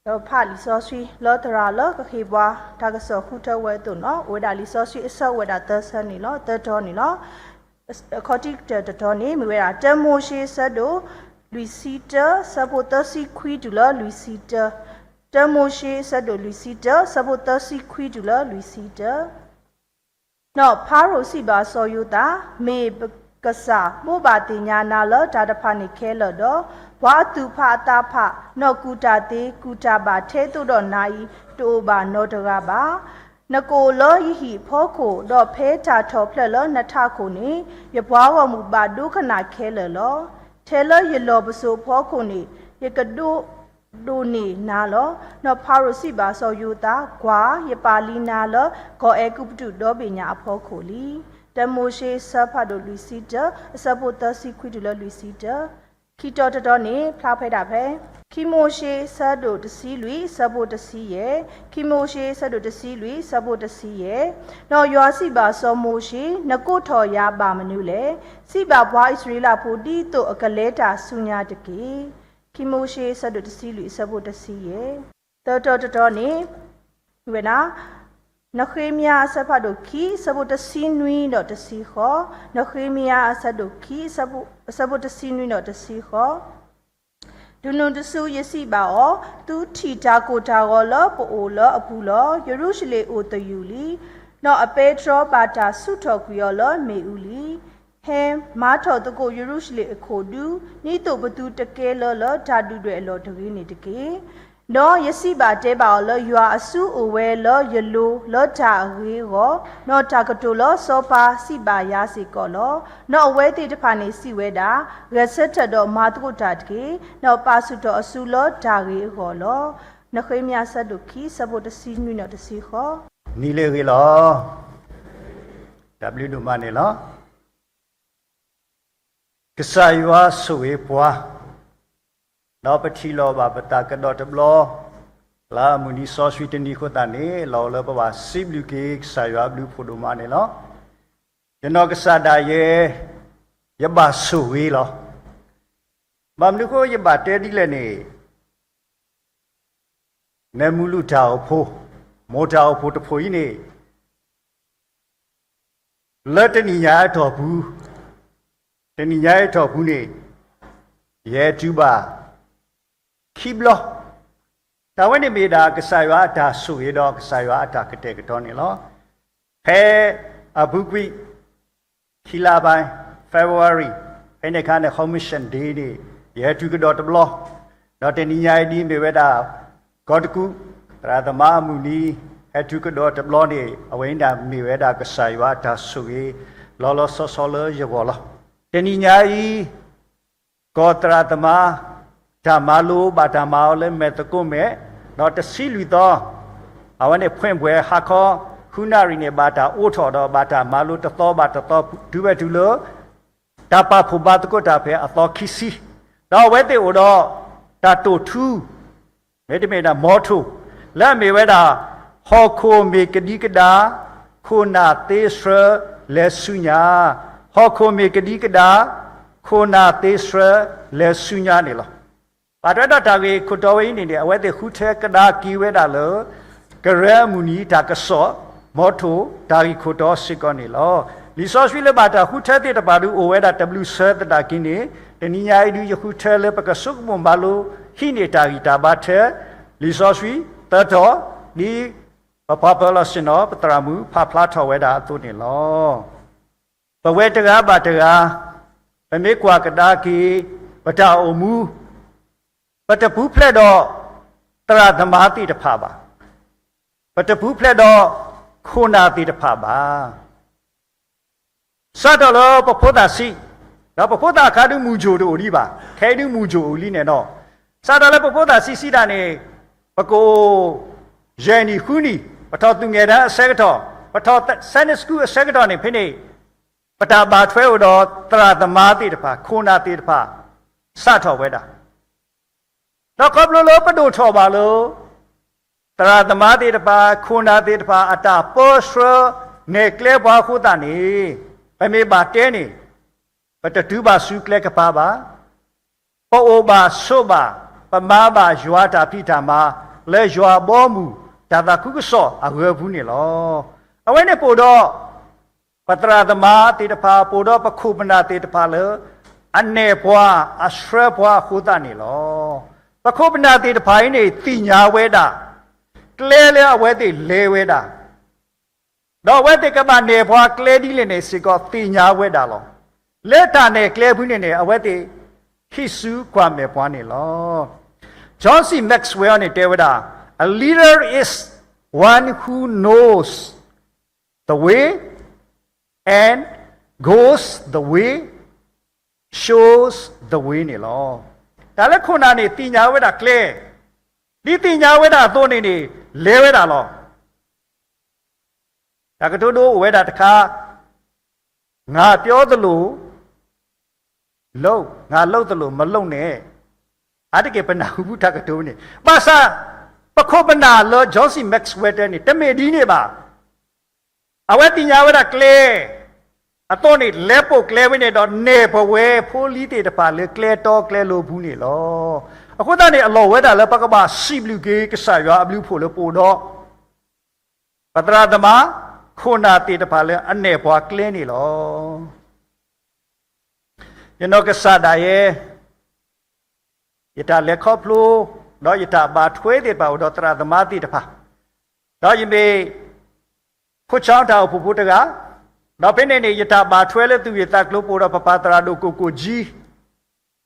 ဒီးဖးလံာ်စီဆှံလၢသရၣ်လၢကဃ့ပှၤတၢ်ကစီၣ်ဃုထၢဝဲအသိးန့ၣ်လီၤ. အိၣ်ဝဲဒၣ်လံာ်စီဆှံအဆၢအိၣ်ဝဲဒၣ်သၢဆၢန့ၣ်လီၤ, သၢတီၤန့ၣ်လီၤ. အခီၣ်ထံးကတၢၢ်တတီၤန့ၣ် မ့ၢ်ဝဲဒၣ် တၢမိၤၡ့ အဆၢဒိၣ်လွံၢ်ဆံတၢ အဆၢဖိသၢဆံခွံတုၤလၢလွံၢ်ဆံတၢ, တၢမိၤၡ့ အဆၢဒိၣ်လွံၢ်ဆံတၢ အဆၢဖိသၢဆံခွံတုၤလၢလွံၢ်ဆံတၢ. ဒီးဖၤရိၣ်စံးဘၣ်စီၤယိၤသး, မ့ၢ်ပကစၢ်ဘိးဘၣ်သ့ၣ်ညါနၤလၢတၢ်တဖၣ်န့ၣ်ခဲလၢာ်ဒီး, ပှၤအသူၣ်ဖးအသးဖး, ဒီးကူၣ်တၢ်သ့ကူၣ်တၢ်ဘၣ်ထဲသိးဒီးနၤအံၤ တအိၣ်ဘၣ်နီတဂၤဘၣ်. နကအိၣ်လၢယဟံၣ်အဖီခိၣ်, ဒီးဖဲတၢ်ထီၣ်ဖျၢၣ်လၢနထးခိၣ်န့ၣ်, ယပှၤဂီၢ်မုၢ်ဘၣ်ဒိကနၣ်ခဲလၢာ်လီၤ. ထဲလၢယလီၢ်ပစိာ်အဖီခိၣ်န့ၣ်, ယကဒိး ဒိးန့ၢ်နၤလီၤ. ဒီးဖၤရိၣ်စံးဘၣ်စီၤယိၤသး, ကွၢ်, ယပာ်လံနၤလၢကီၢ်အဲၤကူပတူးဒီဘ့ၣ်ညါအဖီခိၣ်လံ. တၢမိၤၡ့ အဆၢဖးဒိၣ်လွံၢ်ဆံတၢ အဆၢဖိသၢဆံခွံတုၤလၢလွံၢ်ဆံတၢ. ခံတီၤတတီၤန့ၣ် ဖျါဖဲဒၣ်ဖဲ ခံမိၤၡ့ အဆၢဒိၣ်တဆံလွံၢ် အဆၢဖိတဆံယဲၢ်, ခံမိၤၡ့ အဆၢဒိၣ်တဆံလွံၢ် အဆၢဖိတဆံယဲၢ်. ဒီးယွၤစံးဘၣ်စီၤမိၤၡ့, နကိးထီၣ်ယၤဘၣ်မနုၤလဲၣ်. စံးဘၣ်ပှၤအံၣ်စရ့လးဖိ ဒ်သိးအကလဲၤတၢ်ဆူညါတက့ၢ်. ခံမိၤၡ့ အဆၢဒိၣ်တဆံလွံၢ် အဆၢဖိတဆံယဲၢ်. သၢတီၤတတီၤန့ၣ် ဝဲဒၣ် နဃ့မယၤ အဆၢဖးဒိၣ်ခံ အဆၢဖိတဆံနွံဒီးတဆံဃိး, နဃ့မယၤ အဆၢဒိၣ်ခံ အဆၢဖိတဆံနွံဒီးတဆံဃိး. တုၤနုၤတစုယစံးဘၣ်အီၤ, သုထံၣ်တၢ်ကိၢ်တၢ်ဂီၤလၢပအိၣ်လၢအပူၤလီၤ. ယရူၤၡလ့ၣ်အိၣ်သယုၢ်လံ, ဒီးအပဲတြီဘၣ်တၢ်ဆူၣ်ထီၣ်ကွံာ်အီၤလၢမ့ၣ်အူလံ. ဟဲမၤထီၣ်သကိးယရူၤၡလ့ၣ်အခိၣ်ဒူ, ဒ်သိးပသုတကဲလၢၤလၢတၢ်ဒုၣ်ဒွဲၣ်အလီၢ်တဂ့ၤန့ၣ်တက့ၢ်. ဒီးယစံးဘၣ်တဲဘၣ်အီၤလၢ ယွၤအစုအိၣ်ဝဲလၢယလိၤလၢတၢ်အဂ့ၤအဂီၢ်, ဒီးတၢ်ကတိၤလၢစီၤပၤစံးဘၣ်ယၤစ့ၢ်ကီးလီၤ. ဒီးအဝဲသ့ၣ်တဖၣ်န့ၣ်စံးဝဲဒၣ်, ဂဲၤဆၢထၢၣ်ဒီးမၤသကိးတၢ်တက့ၢ်, ဒီးပာ်ဆူၣ်ထီၣ်အစုလၢတၢ်ဂ့ၤအဂီၢ်လီၤ. နဃ့မယၤ အဆၢဒိၣ်ခံ အဆၢဖိတဆံနွံဒီးတဆံဃိး. နံၤလၢအဂ့ၤလီၤ. တၢ်ဘျုးဒိၣ်မးန့ၣ်လီၤ. ကစၢ်ယွၤဆိၣ်ဂ့ၤပှၤ, ဒီးပထံၣ်လိာ်ဘၣ်ပသးကဒီးတဘျီ, လၢအမုၢ်နံၤစီဆှံတနံၤအဃိသတးန့ၣ်, လီၤလၢပဘၣ်စံးဘျုးက့ၤကစၢ်ယွၤအဘျုးဖှိၣ်ဒိၣ်မးန့ၣ်လီၤ. ယနီၢ်ကစၢ်ဒၣ်ယဲ, ယဘၣ်ဆိၣ်ဂ့ၤလီၤ. ဘၣ်မနုၤအဃိယဘၣ်တဲဒ်လဲၣ်န့ၣ်, နမူလူၢ်တၢ်အိၣ်ဖှိၣ်, မိၢ်တၢ်အိၣ်ဖှိၣ်တဖှိၣ်အံၤန့ၣ်, လၢတနံၤညါအတီၢ်ပူၤ, တနံၤညါအတီၢ်ပူၤန့ၣ်, ယဟဲတုၤဘၣ်ခံဘျီ, တၢ်ဝဲန့ၣ်မ့ၢ်ဒၣ်ကစၢ်ယွၤအတၢ်ဆိၣ်ဂ့ၤဒီးကစၢ်ယွၤအတၢ်ကတဲာ်ကတီၤန့ၣ်လီၤ. ဖဲအပူၤကွံာ် ခံလါပိုင်း, February, ဖဲန့ၣ်အခါန့ၣ် ဟီမ့ၡၣ်ဒ့န့ၣ်, ယဟဲတုၤကဒီးတဘျီ, ဒီးတနံၤညါအံၤဒ်မ့ၢ်ဝဲဒၣ် ကီၢ်တကူၣ် သရၣ်သမါအမုၢ်နံၤ ဟဲတုၤကဒီးတဘျီန့ၣ်, အဝဲအံၤဒၣ်မ့ၢ်ဝဲဒၣ်ကစၢ်ယွၤအတၢ်ဆိၣ်ဂ့ၤ လီၤလီၤဆီဆီလၢယဂီၢ်လီၤ. တနံၤညါအံၤ ကီၢ်သရၣ်သမါ တၢ်မၤလိဘၣ်တၢ်မၤအီၤလၢမဲာ်သကိးမဲာ်, ဒီးတဆံလွံၢ်သီ, အဝဲန့ၣ် ဖွင့်ပွဲ ဟါခီ ဃုနၣ်ရံၣ်န့ၣ် ဘၣ်တၢ်အိးထီၣ်ဒီးဘၣ်တၢ်မၤလိတသီဘၣ်တသီ တုၤဝဲတုၤလၢ တၢ်ပာ်ဖှိၣ်ဘါသကိးတၢ်ဖဲအသီခံဆံ, ဒီးအဝဲသ့ၣ်အိၣ်ဒီး တၢ်တိာ်ထူ မ့တမ့ၢ်ဒၣ် motto လၢအမ့ၢ်ဝဲဒၣ် ဟီၣ်ခိၣ်မ့ၢ်ကဒံကဒါ, ခိၣ်နၢ်သ့ဆှၢလဲၤဆူညါ, ဟီၣ်ခိၣ်မ့ၢ်ကဒံကဒါ, ခိၣ်နၢ်သ့ဆှၢလဲၤဆူညါန့ၣ်လီၤ. ဘၣ်ထွဲဒီးတၢ်ဂ့ၢ်ခိၣ်တီဝဲအံၤန့ၣ်န့ၣ် အဝဲသ့ၣ်ဃုထၢကဒါက့ၤဝဲဒၣ်လၢ ကရၢအမုၢ်နံၤတၢ်ကစီၣ် motto တၢ်ဂ့ၢ်ခိၣ်တီစ့ၢ်ကီးန့ၣ်လီၤ. လံာ်စီဆှံလၢဘၣ်တၢ်ဃုထၢသ့ၣ်တဖၣ်ဒုးအိၣ်ဝဲဒၣ်တဘျုးဆၢသနာ်က့န့ၣ်, တနံၤညါအံၤဒုးယဃုထၢလၢပကဆိကမိၣ်မၤလိဟံးန့ၢ်တၢ်ဂံၢ်တၢ်ဘါထဲ လံာ်စီဆှံသၢတီၤ ဒ်ပပှၤပၢၤလီၢ်ဆ့ၣ်နီၤ ပသရၣ်မုၣ်ဖးဖျါထီၣ်ဝဲဒၣ်အသိးန့ၣ်လီၤ. ပဝဲတဂၤဘၣ်တဂၤ ပမ့ၢ်ကွၢ်ကဒါက့ၤ ပတၢ်အိၣ်မူ, ပတပူၤဖျဲးဒီးသရၣ်သမါသ့ၣ်တဖၣ်ဘၣ်. ပတပူၤဖျဲးဒီးခိၣ်နၢ်သ့ၣ်တဖၣ်ဘၣ်. စးထီၣ်လၢပဖိသၣ်ဆံး, ဒီးပဖိသၣ်အခါဒုးမူၤစိၤတအိၣ်ဒံးဘၣ်, ခဲအံၤဒုးမူၤစိၤအိၣ်လံန့ၣ်ဒီး, စးထီၣ်လၢပဖိသၣ်ဆံးဆံးတၢ်န့ၣ်, ပကအိၣ် ယဲၢ်နံၣ်ဃုနံၣ်, ပထီၣ်သူၣ်ငဲၤတၢ်အဆၢကတီၢ်, ပထီၣ် Sunday School အဆၢကတီၢ်န့ၣ် ဖဲန့ၣ် ပတၢ်ဘၣ်ထွဲအိၣ်ဒီးသရၣ်သမါသ့ၣ်တဖၣ်, ခိၣ်နၢ်သ့ၣ်တဖၣ် စးထီၣ်ဝဲဒၣ် ဒီးခီဖျိလၢပဒိၣ်ထီၣ်ဘၣ်လၢ သရၣ်သမါသ့ၣ်တဖၣ်, ခိၣ်နၢ်သ့ၣ်တဖၣ် အတၢ်ပၢဆှၢ နဲၣ်ကျဲပှၤအဃိသတးန့ၣ်, ပမ့ၢ်ဘၣ်တဲန့ၣ်, ပတတုၤဘၣ်ဆူကျဲကပၤဘၣ်. ပအိၣ်ဘၣ်ဆိးဘၣ်, ပမၤဘၣ်ယွၤတၢ်ဖံးတၢ်မၤ, လၢယွၤအဘီအမုၢ် တၢ်သးခုကစီၣ်အဂၢအပူၤန့ၣ်လီၤ. အဝဲန့ၣ်ပအိၣ်ဒီး ပသရၣ်သမါသ့ၣ်တဖၣ်, ပအိၣ်ဒီးပခိၣ်ပနၢ်သ့ၣ်တဖၣ်လၢ အနဲၣ်ပှၤအဆှၢပှၤအဃိသတးန့ၣ်လီၤ. ပခိၣ်ပနၢ်သ့ၣ်တဖၣ်အံၤန့ၣ် သ့ၣ်ညါဝဲဒၣ် ကျဲလၢအဝဲသ့ၣ်လဲၤဝဲဒၣ် ဒီးအဝဲသ့ၣ်ကဘၣ်နဲၣ်ပှၤကျဲဒ်လဲၣ်န့ၣ်စ့ၢ်ကီးသ့ၣ်ညါဝဲဒၣ်လီၤ. လၢတၢ်နဲၣ်ကျဲအပူၤန့ၣ်န့ၣ် အဝဲသ့ၣ်ဟံးစုကွၢ်မဲာ်ပှၤန့ၣ်လီၤ. John C Maxwell န့ၣ်တဲဝဲဒၣ်, A leader is one who knows the way and goes the way, shows the way န့ၣ်လီၤ. တၢ်လၢခိၣ်နၢ်န့ၣ် သ့ၣ်ညါဝဲဒၣ်ကျဲ, ဒ်သ့ၣ်ညါဝဲဒၣ်အသိးန့ၣ်န့ၣ် လဲၤဝဲဒၣ်လီၤ. တၢ်ကတိၤဒိအိၣ်ဝဲဒၣ်တခါ, ငါပြောသလိုလုပ်, ငါလုပ်သလိုမလုပ်နဲ့, အါတက့ၢ်ပနၢ်ဟူဖုတၢ်ကတိၤန့ၣ်, ဘၣ်ဆၣ် ပခိၣ်ပနၢ်လၢ John C Maxwell တဲန့ၣ် တမ့ၢ်ဒ်န့ၣ်ဘၣ်. အဝဲသ့ၣ်ညါဝဲဒၣ်ကျဲ အသိးန့ၣ် လဲၤပိာ်ကျဲဝဲန့ၣ်ဒီး နဲၣ်ပဝဲဖိလံၤသ့ၣ်တဖၣ်လၢကျဲတီကျဲလိၤအပူၤန့ၣ်လီၤ. အဃိသတးန့ၣ် အလီၢ်ဝဲဒၣ်လၢပကဘၣ်စံးဘျုးက့ၤကစၢ်ယွၤအဘျုးအဖှိၣ်လၢပအိၣ်ဒီး ပသရၣ်သမါ ခိၣ်နၢ်သ့ၣ်တဖၣ်လၢအနဲၣ်ပှၤကျဲန့ၣ်လီၤ. ယနီၢ်ကစၢ်ဒၣ်ယဲ ယတၢ်လဲၤခီဖျိ ဒီးယတၢ်ဘၣ်ထွဲသ့ၣ်တဖၣ်အိၣ်ဒီးသရၣ်သမါသ့ၣ်တဖၣ်, ဒီးယမ့ၢ် ခိၣ်ဆၣ်တၢ်အိၣ်ဖှိၣ်ဖိတဂၤ, ဒီးဖဲန့ၣ်န့ၣ် ယတၢ်ဘၣ်ထွဲလၢသူၣ်ဂ့ၢ်သးကျိၤပအိၣ်ဒီးပပၢ်သရၣ်ဒိၣ်ကိၣ်ကိၣ်ကၠံ,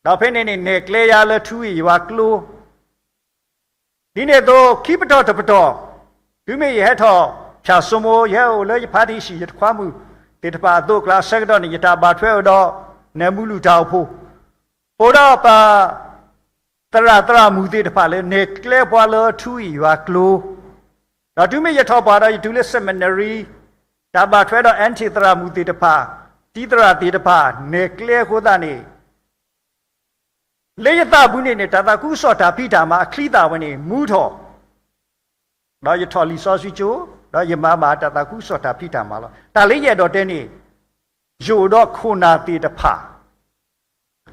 ဒီးဖဲန့ၣ်န့ၣ် နဲၣ်ကျဲယၤလၢထူဝ့ၢ်ယွၤကျိ ဒ်န့ၣ်အသိး ခံပတီၢ်တပတီၢ်, တုၤမ့ၢ်ယဟဲထီၣ်ဖၠၣ်စိမိ ယဟဲအိၣ်လၢယဖါတံၢ်ဟံၣ် ယတခွါမုၣ်သ့ၣ်တဖၣ်အသိးအကျါအဆၢကတီၢ်န့ၣ် ယတၢ်ဘၣ်ထွဲအိၣ်ဒီး နဲၣ်မူလူၢ်တၢ်အိၣ်ဖှိၣ်, အိၣ်ဒီးပ သရၣ်သရၣ်မုၣ်သ့ၣ်တဖၣ်လၢ နဲၣ်ကျဲပှၤလၢထူဝ့ၢ်ယွၤကျိ, ဒီးတုၤမ့ၢ်ယထီၣ်ပှၢ်ဒီးယတုၤလၢ seminary, တၢ်ဘၣ်ထွဲဒီး N T သရၣ်မုၣ်သ့ၣ်တဖၣ်, တံၤသရၣ်သ့ၣ်တဖၣ် နဲၣ်ကျဲအဃိသတးန့ၣ် လၢယသးပူၤန့ၣ်န့ၣ် တၢ်သးခုကစီၣ်တၢ်ဖံးတၢ်မၤအချံသၣ်ဝဲန့ၣ် မူထီၣ်, ဒီးယထီၣ်လံာ်စီဆှံကၠိ, ဒီးယမၤဘၣ်တၢ်သးခုကစီၣ်တၢ်ဖံးတၢ်မၤလီၤ. တၢ်လၢယအဲၣ်ဒိးတဲန့ၣ် ယအိၣ်ဒီးခိၣ်နၢ်သ့ၣ်တဖၣ်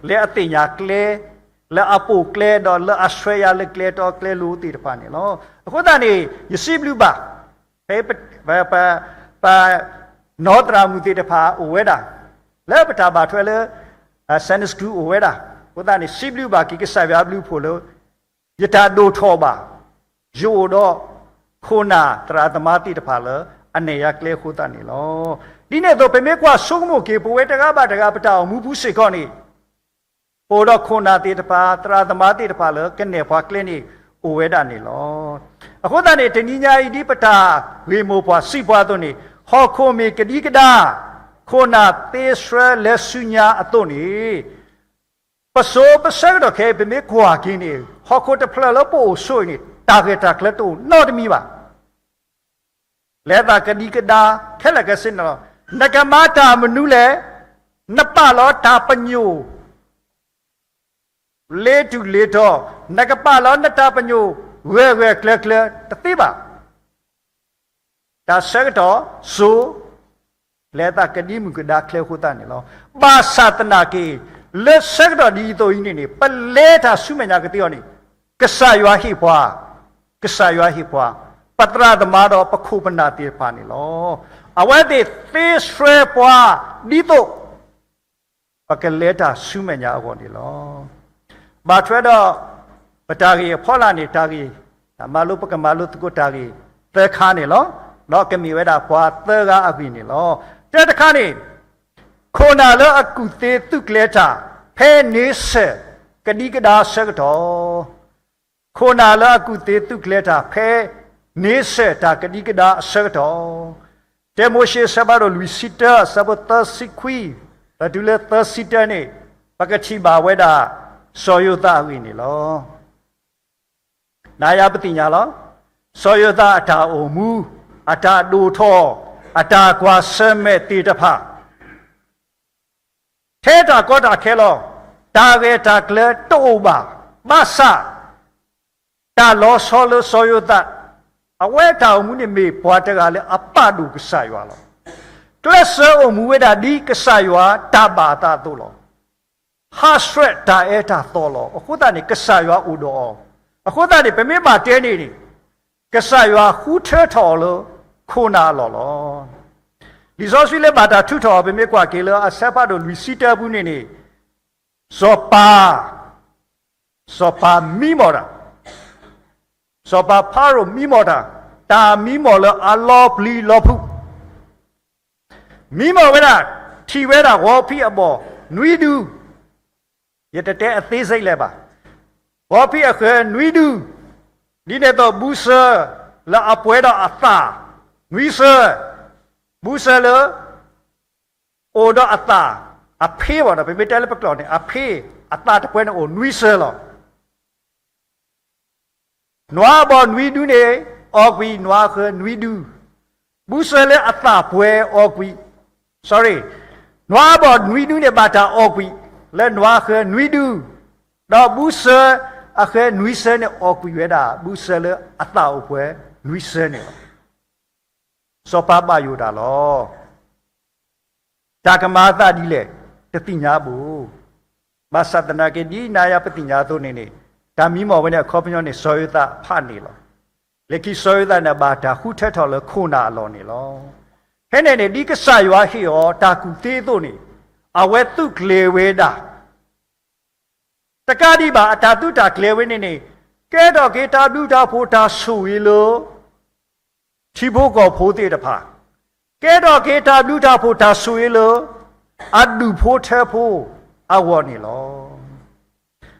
လၢအသ့ၣ်ညါကျဲ, လၢအပိာ်ကျဲ, ဒီးလၢအဆှၢယၤလၢကျဲတီကျဲလိၤသ့ၣ်တဖၣ်န့ၣ်လီၤ. အဃိသတးန့ၣ် ယစံးဘျုးဘၣ်, ဖဲပ ပ ပနီၢ်သရၣ်မုၣ်သ့ၣ်တဖၣ်အိၣ်ဝဲဒၣ်, လၢပတၢ်ဘၣ်ထွဲလၢ Sunday School အိၣ်ဝဲဒၣ်, အဃိသတးန့ၣ် စံးဘျုးဘၣ်က့ၤကစၢ်ယွၤအဘျုးအဖှိၣ်လၢ ယတၢ်ဒိၣ်ထီၣ်ဘၣ်, ယအိၣ်ဒီးခိၣ်နၢ်သရၣ်သမါသ့ၣ်တဖၣ်လၢ အနဲၣ်ယၤကျဲအဃိသတးန့ၣ်လီၤ. ဒ်န့ၣ်အသိး ပမ့ၢ်ကွၢ်ဆိကမိၣ်က့ၤ ပဝဲတဂၤဘၣ်တဂၤ ပတၢ်အိၣ်မူပူၤစ့ၢ်ကီးန့ၣ်, ပအိၣ်ဒီးခိၣ်နၢ်သ့ၣ်တဖၣ်, သရၣ်သမါသ့ၣ်တဖၣ်လၢကနဲၣ်ပှၤကျဲန့ၣ် အိၣ်ဝဲဒၣ်န့ၣ်လီၤ. အဃိသတးန့ၣ် တနံၤညါအံၤ ဒ်ပတၢ်ဂ့ၢ်မိၢ်ပှၢ်စံးပှၤအသိးန့ၣ်, ဟီၣ်ခိၣ်မ့ၢ်ကဒံကဒါ, ခိၣ်နၢ်သ့ဆှၢလဲၤဆူညါအသိးန့ၣ် ပစိၤပဆၢကတီၢ်ခဲအံၤ ပမ့ၢ်ကွၢ်က့ၤန့ၣ် ဟီၣ်ခိၣ်တဖျၢၣ်လၢပအိၣ်ဆိးအံၤန့ၣ် တၢ်ဂ့ၢ်တၢ်ကျၢၤတအိၣ်နီတမံၤဘၣ်. လဲၤသးကဒံကဒါ ခဲလၢာ်ခဲဆ့န့ၣ်လီၤ. နကမၤတၢ်မနုၤလဲၣ်, နပာ်လီၤတၢ်ပညိၣ် လ့တူၢ်လ့ထီၣ်, နကပာ်လီၤနတၢ်ပညိၣ် ဂၢၢ်ဂၢၢ်ကျၢၤကျၢၤတသ့ဘၣ်. တၢ်ဆၢကတီၢ်စိၤ လဲၤသးကဒံမုၢ်ကဒါချၢအဃိသတးန့ၣ်လီၤ. ဘၣ်ဆၣ်သနာ်က့ လၢဆၢကတီၢ်ဒ်အံၤအသိးအံၤန့ၣ်န့ၣ် ပလဲၤတၢ်ဆူမဲာ်ညါကသ့အီၤန့ၣ် ကစၢ်ယွၤဟ့ၣ်ပှၤ, ကစၢ်ယွၤဟ့ၣ်ပှၤ ပသရၣ်သမါဒီးပခိၣ်ပနၢ်သ့ၣ်တဖၣ်န့ၣ်လီၤ. အဝဲသ့ၣ်သ့ဆှၢပှၤ ဒ်သိး ပကလဲၤတၢ်ဆူမဲာ်ညါအဂီၢ်န့ၣ်လီၤ. ဘၣ်ထွဲဒီး ပတၢ်ဂ့ၢ်အဖီလာ်န့ၣ် တၢ်ဂ့ၢ် တၢ်မၤလိ ပကမၤလိသကိးတၢ်ဂ့ၢ်သၢခါန့ၣ်လီၤ. ဒီးကမ့ၢ်ဝဲဒၣ်ပှၤသၢဂၤအဂ့ၢ်န့ၣ်လီၤ. တၢတခါန့ၣ် ခိၣ်နၢ်လၢအကူၣ်သ့သုးကျဲၤတၢ် ဖဲန့ဆၢၣ်ကဒံကဒါအဆၢကတီၢ် ခိၣ်နၢ်လၢအကူၣ်သ့သုးကျဲၤတၢ် ဖဲန့ဆၢၣ်တၢ်ကဒံကဒါအဆၢကတီၢ်, တၢမိၤၡ့အဆၢဖးဒိၣ်လွံၢ်ဆံတၢ အဆၢဖိသၢဆံခွံ ဒီးတုၤလၢသၢဆံတၢန့ၣ် ပကထံၣ်ဘၣ်ဝဲဒၣ် စီၤယိၤသးအဂ့ၢ်န့ၣ်လီၤ. နၤယၤပသ့ၣ်ညါလီၤ. စီၤယိၤသးအတၢ်အိၣ်မူ, အတၢ်ဒိၣ်ထီၣ်, အတၢ်ကွၢ်ဆၢၣ်မဲာ်သ့ၣ်တဖၣ် ထဲတၢ်ကီတၢ်ခဲလီၤ. တၢ်ဂ့ၢ်တၢ်ကျၢၤတအိၣ်ဘၣ်. ဘၣ်ဆၣ် တၢ်လီၤဆီလၢစီၤယိၤသး အဝဲတၢ်အိၣ်မူန့ၣ်မ့ၢ်ပှၤတဂၤလၢအပာ်ဒိၣ်ကစၢ်ယွၤလီၤ. ကျဲးစၢးအိၣ်မူဝဲဒၣ်ဒ်ကစၢ်ယွၤတၢ်ဘၣ်အသးအသိးလီၤ. ဟးဆှဲးတၢ်အၢတၢ်သီလီၤ. အဃိသတးန့ၣ် ကစၢ်ယွၤအိၣ်ဒီးအီၤ အဃိသတးန့ၣ် ပမ့ၢ်ဘၣ်တဲန့ၣ်န့ၣ် ကစၢ်ယွၤဃုထၢထီၣ်အီၤလၢခိၣ်နၢ်အလီၢ်လီၤ. လံာ်စီဆှံလၢဘၣ်တၢ်ထုးထီၣ်အီၤ ပမ့ၢ်ကွၢ်က့ၤလၢအဆၢဖးဒိၣ်လွံၢ်ဆံတၢအပူၤန့ၣ်န့ၣ် စီၤပၤ, စီၤပၤမံမီၢ်တၢ်, စီၤပၤဖၤရိၤမံမီၢ်တၢ်, တၢ်မံမီၢ်လၢအလီၤပျံၤလီၤဖုး မံမီၢ်ဝဲဒၣ်, ထံၣ်ဝဲဒၣ်ဂီၤဖံးအဘီၣ်နွံဒု, ယတတဲအသေးစိတ်လဲၣ်ဘၣ်, ဂီၤဖံးအဃၢၤနွံဒု, ဒ်န့ၣ်အသိး ဘုစၢၤလၢအပှဲၤဒီးအသၣ်နွံစၢၤ, ဘုစၢၤလၢ အိၣ်ဒီးအသၣ်အဖ့ဘၣ်ဒီး ပမ့ၢ်တဲလၢပကျိာ်န့ၣ် အဖ့အသၣ်တပှဲၤန့ၣ်အိၣ်နွံစၢၤလီၤ. နွားအဘီၣ်နွံဒုန့ၣ် အီၣ်ကွံာ်နွားဃၢၤနွံဒု, ဘုစၢၤလၢအသၣ်ပှဲၤအီၣ်ကွံာ်, sorry, နွားအဘီၣ်နွံဒုန့ၣ် ဘၣ်တၢ်အီၣ်ကွံာ်လၢနွားဃၢၤနွံဒု, ဒီးဘုစၢၤအဃၢၤနွံစၢၤန့ၣ် အီၣ်ကွံာ်ဝဲဒၣ် ဘုစၢၤလၢအသၣ်အိၣ်ပှဲၤနွံစၢၤန့ၣ်လီၤ. စီၤပၤဘၣ်ယိၣ်တၢ်လီၤ. တၢ်ကမၤအသးဒ်လဲၣ် တသ့ၣ်ညါဘၣ်. ဘၣ်ဆၣ်သနာ်က့ ဒ်နၤယၤပသ့ၣ်ညါအသိးန့ၣ်န့ၣ် တၢ်မံမီၢ်ဝဲန့ၣ်အခီပညီန့ၣ် စီၤယိၤသးဖးန့ၣ်လီၤ. လၢခံစီၤယိၤသးန့ၣ် ဘၣ်တၢ်ဃုထၢထီၣ်လၢခိၣ်နၢ်အလီၢ်န့ၣ်လီၤ. ဖဲန့ၣ်န့ၣ် ဒ်ကစၢ်ယွၤဟ့ၣ်အီၤတၢ်ကူၣ်သ့အသိးန့ၣ် အဝဲသုးကျဲၤဝဲဒၣ် တကးဒံးဘၣ် အတၢ်သုးတၢ်ကျဲၤဝဲန့ၣ်န့ၣ် ကဲထီၣ်က့ၤတၢ်ဘျုးတၢ်ဖှိၣ်တၢ်ဆိၣ်ဂ့ၤလၢ ထံဖိကီၢ်ဖိသ့ၣ်တဖၣ်, ကဲထီၣ်က့ၤတၢ်ဘျုးတၢ်ဖှိၣ်တၢ်ဆိၣ်ဂ့ၤလၢ အဒူၣ်ဖိထၢဖိအဂီၢ်န့ၣ်လီၤ.